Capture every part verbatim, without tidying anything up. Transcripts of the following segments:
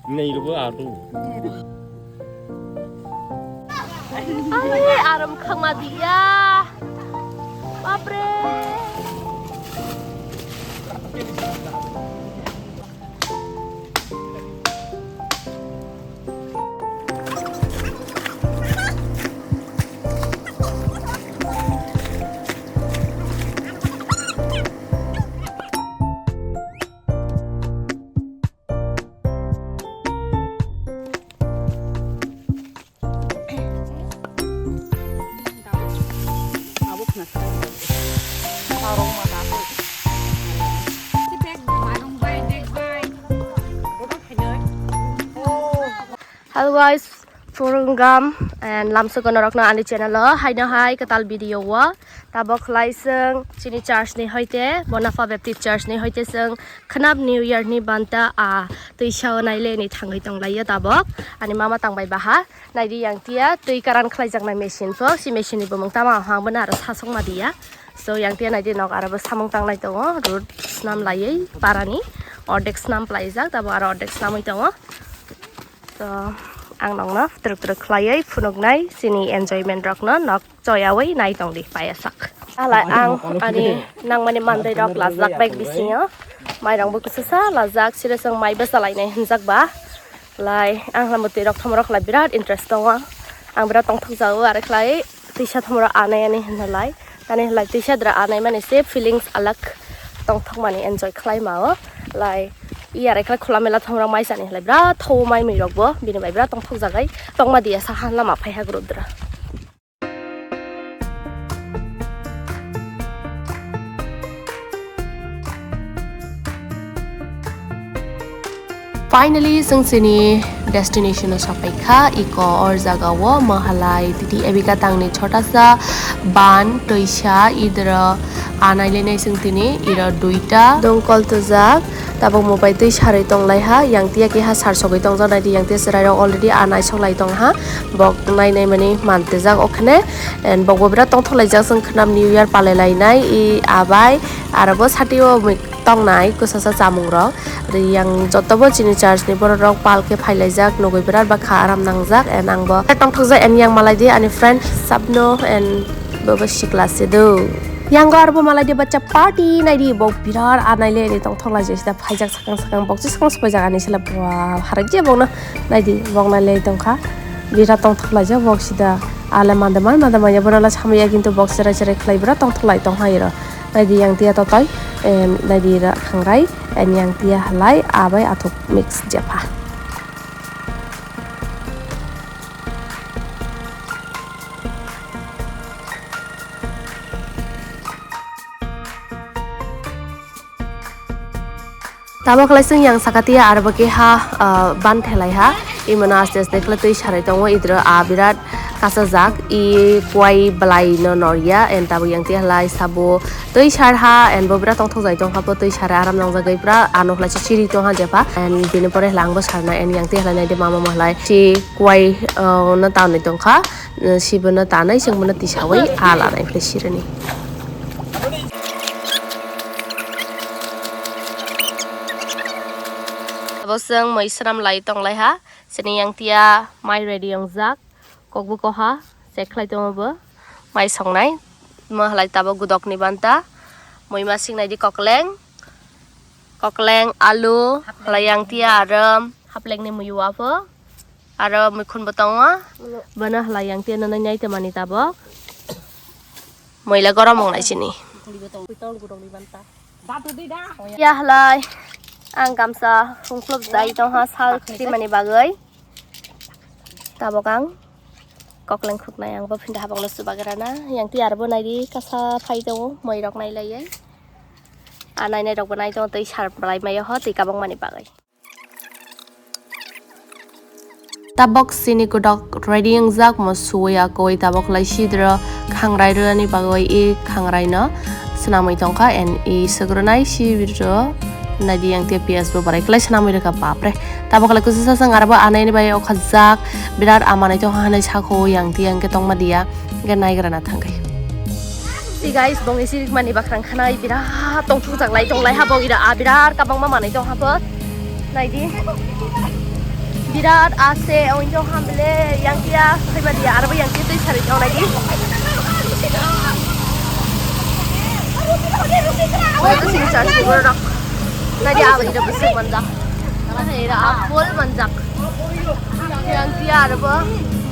Nei rubo adu. Ai, aram khangma diya. Bapre. Hello guys, Phurungam and lamsok norokno ani channel o haino hai kwtal video o. Tabok khlai chwng chini church ni hoite, Bonapha Baptist Church ni hoite chwng khnap New Year ni banta a twisa o naile ni thangwi tonglaio tabok. Ani mama tangbai baha, naidi yang tia twi karan khlaijaknai machine pho, si machine ni bumung tama hang bono aro sasok ma diya. So yang tia naidi nok aro bo samung tanglai tongo, road snam laiwi parani, ordek snam plaijak, tabok aro ordek snamwi tongo. So ang nokno twrwk twrwk khlaiwi phunuknai chini enjoyment rokno nok choyawi nai tong di paya sak. Hala ang ani nangmani mandai rok lajak bag bisingo. Mairong bo kwchwsa lajak, sire chwng mai bwsa lainai hinjak ba. Lai ang hala mwtwi rok thomorok lai birat interest tongo. Ang birat tongthok jago are khlai twisa thomorok anai ani hinna lai. Ani hala twisa dra anai mani se feelings alag tongthok mani enjoy khlai mao. Lai iya re khlai khula mela thomorok mai sani hala birat thawo mai mui rok bo bini bai birat tongthok jagai tongma diya sa han lama phai ha group dra. Finally, chwng chini destination o sopai kha, iko or jaga o mahalai titi ebika tangni chotasa ban twisa idra anai lenai chwng tini iro duita dongkol tujak. Tabuk mubai twi sarwi tonglai ha, yang tiya keha sar sogwi tongjak, naidi yang tiya chwrai rok already a naisok lai tong ha, bok nai nai mani mantijak okhne, and bok bo birat tongthok laijak, chwng khwnam New Year palai lainai i abai, aro bo sati o mui tongnai kwchasa chamung rok, yang joto bo chini church ni borok rok pal khe phai laijak, nugui birat ba kha aram nangjak, and ang bo tongthok jak, and yang malai di ani friend Sabno and bo bo sikla se do. Yang go aro bo malai di bacha party nai di, bo birat a nai le ni tongthok lai jai sida phaijak. Sakang sakang bok si sakang sopai jaga ni sila bua harai je bok no nai di bok nai le tong kha. Bira tong thok lai jak bok sida ale mande man mande man ya bora la samaya kintu bok serai serai khlai bira tong thok lai tong hai ro. Nai di yang tia totoi, em, nai di ra khangrai, em, yang tia halai abai athuk mix jepha. Tabok khlai chwng yang saka tia aro bo keha, ah, ban thelai ha. Imano aste aste khlai twi sarai tongo, idro a birat kasajak, i kwai belai no norya, and tabok yang tia khlai sabo twi sar ha, and bo birat tongthok jai tong ha, bo twi sar aram nang jagwi pura ano khlai se chiri tong ha jepha, and bini pore khlai ang bo sarnai, and yang tia khlai nai de mama mo khlai si kwai, ah, no tanwi tong kha. Sibono tanai, chwng bono tisawi a lanai khe sirani. Abo chwng mui swnam lai tong lai ha, chini yang tia mai ready wngjak, kokbo koha, check khlai tongo bo, mai songnai, mo halai tabok gudok ni banta, mui ma sing nai di kokleng, kokleng, alu, halai yang tia aram, hapleng ni mui wa pho. Aro muikhun bo tongo. Bono halai yang tia nono nyai tongmani tabok. Moila gorom wngnai chini. Ya halai. Ang gamsa hungklup jai tongha sal khtimani bagwi. Tabok ang kokleng khuknai ang bo phinda habokno chubagrana. Yang tia aro bo naidi kasa phai tongo moi rok nai laiwi. A nainai rok bo nai tongo twi sar bwlai maio ho twi kabangmani bagwi. Tabok sini kodok ready wngjak mo suwi akoi tabok lai sidro khangrai rwni bagwi i khangrai no swnamwi tongkha and i swkrwnai sidro naidi yang tia piyas bo barai kwlai swnamwi rwkha bapre tabok lai kuchuk sasang arbo anai ni bai okhajak birat amanai tongkha hinwi sakho yang tia hwnkhe tongma diya. Hwnkhe naigrana thangkhe. Si guys, bongni sirikmani bakrang khanai birat tongthokjak lai tonglai ha bong ira a birat kabangma manwi tong ha bo. Naidi. Birat ase, oinjok hamle, yang kia, haiba dia, arbo yang kia tei sari jong lagi. Oya tu sing charge ni borok. Nadi abo ida busuk manjak. Nadi ida apple manjak. Yang kia arbo,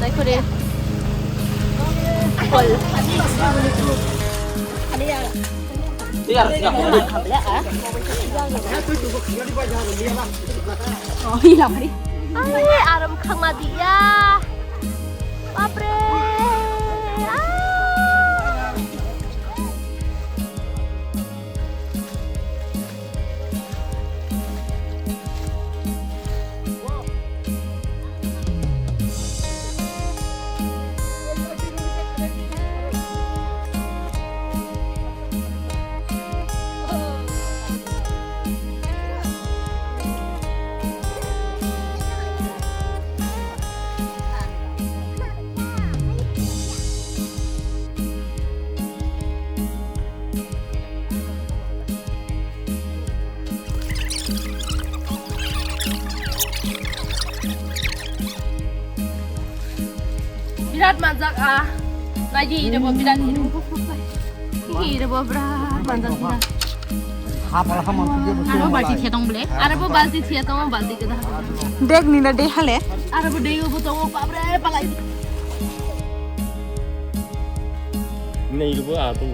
nai kore. Apple. Ai, aram khangma diya. Bapre. Ah. Birat manjak ah. Lagi ini bo birat ini. Ini bo birat manjak birat. Aro balti thia tong bole. Aro bo balti thia tong, balti keda. Dek nina dek hale. Aro bo dei bo tong, bapre, palai. Nei bo atu.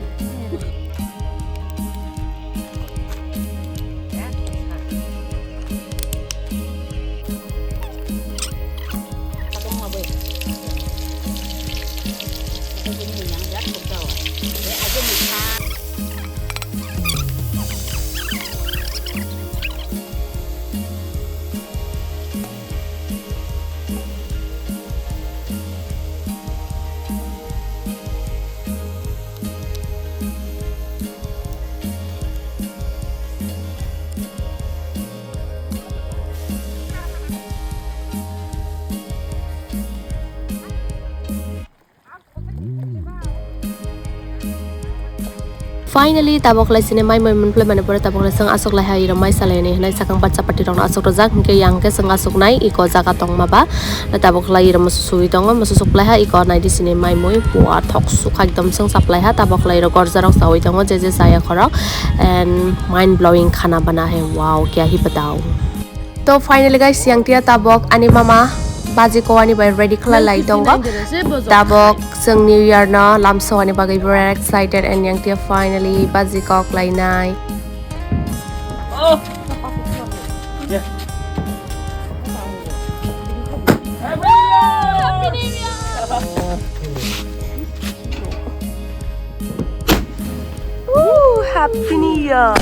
Finally, tabok lai sini mai moi mun phlai mani pore tabok lai song asok lai hai rok mai salai ni hinai sakang bacha pati rok no asok rok jak hingke yang ke song asok nai iko jaga tong ma ba. Tabok lai rok musu sui tongo, musu suk lai ha iko nai di sini mai moi pua thok suk ha ekdom song sap lai ha. Tabok lai rok gorja rok saui tongo, je je saya khorok and mind blowing khana bana hai, wow, kya hi batao. To finally guys, yang tia tabok ani mama baji ko ani bai ready khlai lai tongo. Tabok chwng New Year no lamso ani bagwi very excited and yang tia finally baji kok lai nai. Woo, Happy New Year.